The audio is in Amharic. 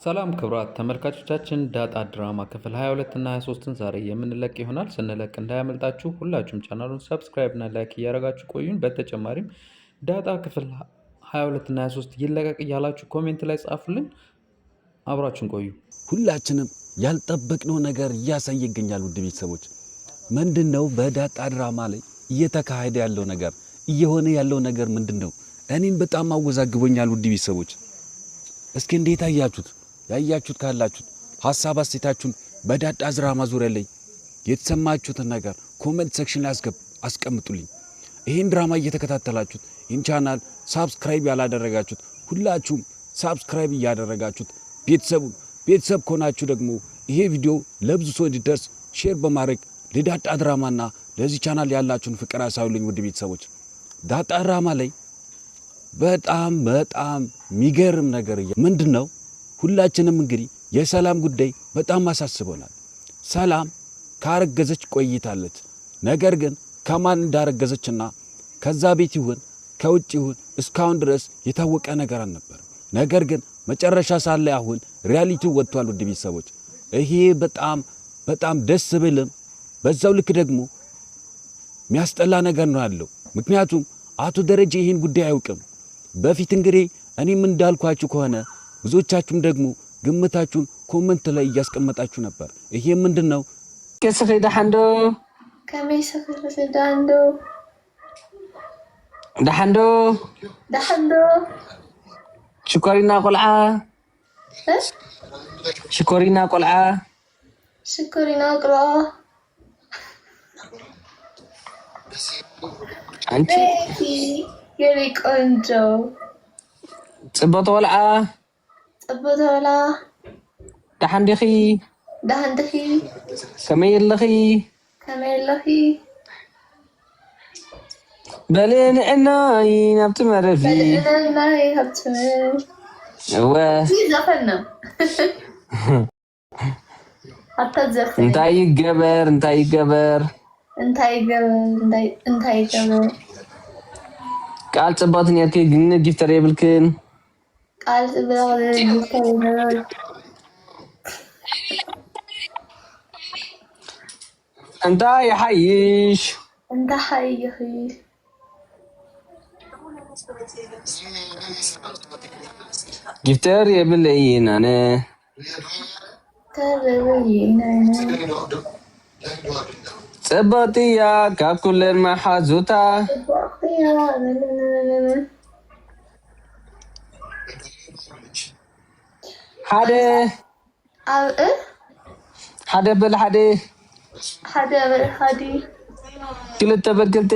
ሰላም ክብራት ተመልካቾቻችን፣ ዳጣ ድራማ ክፍል 22 እና 23ን ዛሬ የምንለቅ ይሆናል። ስንለቅ እንዳያመልጣችሁ ሁላችሁም ቻናሉን subscribe እና like እያደረጋችሁ ቆዩን። በተጨማሪም ዳጣ ክፍል 22 እና 23 ይለቀቅ እያላችሁ comment ላይ ጻፉልን። አብራችሁን ቆዩ። ሁላችንም ያልጠበቅነው ነገር እያሳየ ይገኛል። ውድ ቤተሰቦች ምንድን ነው በዳጣ ድራማ ላይ እየተካሄደ ያለው ነገር፣ እየሆነ ያለው ነገር ምንድን ነው? እኔም በጣም አወዛግቦኛል። ውድ ቤተሰቦች እስኪ እንዴት አያችሁት? ያያችሁት ካላችሁት ሀሳብ አስተያየታችሁን በዳጣ ድራማ ዙሪያ ላይ የተሰማችሁትን ነገር comment section ላይ አስቀምጡልኝ። ይህን ድራማ እየተከታተላችሁት ይህን ቻናል subscribe ያላደረጋችሁት ሁላችሁም subscribe እያደረጋችሁት ቤተሰቡ ቤተሰብ ከሆናችሁ ደግሞ ይሄ ቪዲዮ ለብዙ ሰው እንዲደርስ share በማድረግ ለዳጣ ድራማና ለዚህ ቻናል ያላችሁን ፍቅር አሳዩልኝ። ውድ ቤተሰቦች ዳጣ ድራማ ላይ በጣም በጣም የሚገርም ነገር ምንድን ነው? ሁላችንም እንግዲህ የሰላም ጉዳይ በጣም አሳስቦናል። ሰላም ካረገዘች ቆይታለች። ነገር ግን ከማን እንዳረገዘችና ከዛ ቤት ይሁን ከውጭ ይሁን እስካሁን ድረስ የታወቀ ነገር አልነበረም። ነገር ግን መጨረሻ ሳለ አሁን reality ው ወጥቷል። ውድ ቤተሰቦች ይሄ በጣም በጣም ደስ ብልም በዛው ልክ ደግሞ የሚያስጠላ ነገር ነው ያለው። ምክንያቱም አቶ ደረጀ ይህን ጉዳይ አያውቅም። በፊት እንግዲህ እኔም እንዳልኳችሁ ከሆነ ብዙዎቻችሁም ደግሞ ግምታችሁን comment ላይ እያስቀመጣችሁ ነበር። ይሄ ምንድን ነው? ከስኺ ደሓንዶ? ከመይ ስኺ ደሓንዶ? ደሓንዶ? ደሓንዶ? ሽኮሪና ቆልዓ፣ ሽኮሪና ቆልዓ፣ ሽኮሪና ቆልዓ። አንቺ የኔ ቆንጆ ፅብቕቲ ቆልዓ፣ ፅብቕቲ ቆልዓ። ደሓን ዲኺ? ደሓን ዲኺ? ከመይ ኣለኺ? ከመይ ኣለኺ? በልንዕናይ ናብቲ መረፊ። በልዕናይ ናብቲ መረፊ። እወ። ዘፈን ነው። ኣታ ዘፈን። እንታይ ይገበር? እንታይ ይገበር? እንታይ ይገበር? እንታይ ይገበር? ቃል ፅብቕቲ ነርኪ ግን gifter የብልክን። ቃል ፅብቕቲ gifter የብልክን። እንታይ ይሓይሽ? እንታይ ሓይኺ? gifter የብለይን ኣነ። gifter የብለይን ኣነ። ፅብቕቲ እያ ካብ ኩለን መሓዙታ። ፅብቕቲ እያ። ሓደ ኣብ እ ሓደ በል ሓደ። ሓደ በል ሓደ። ክልተ በል ክልተ።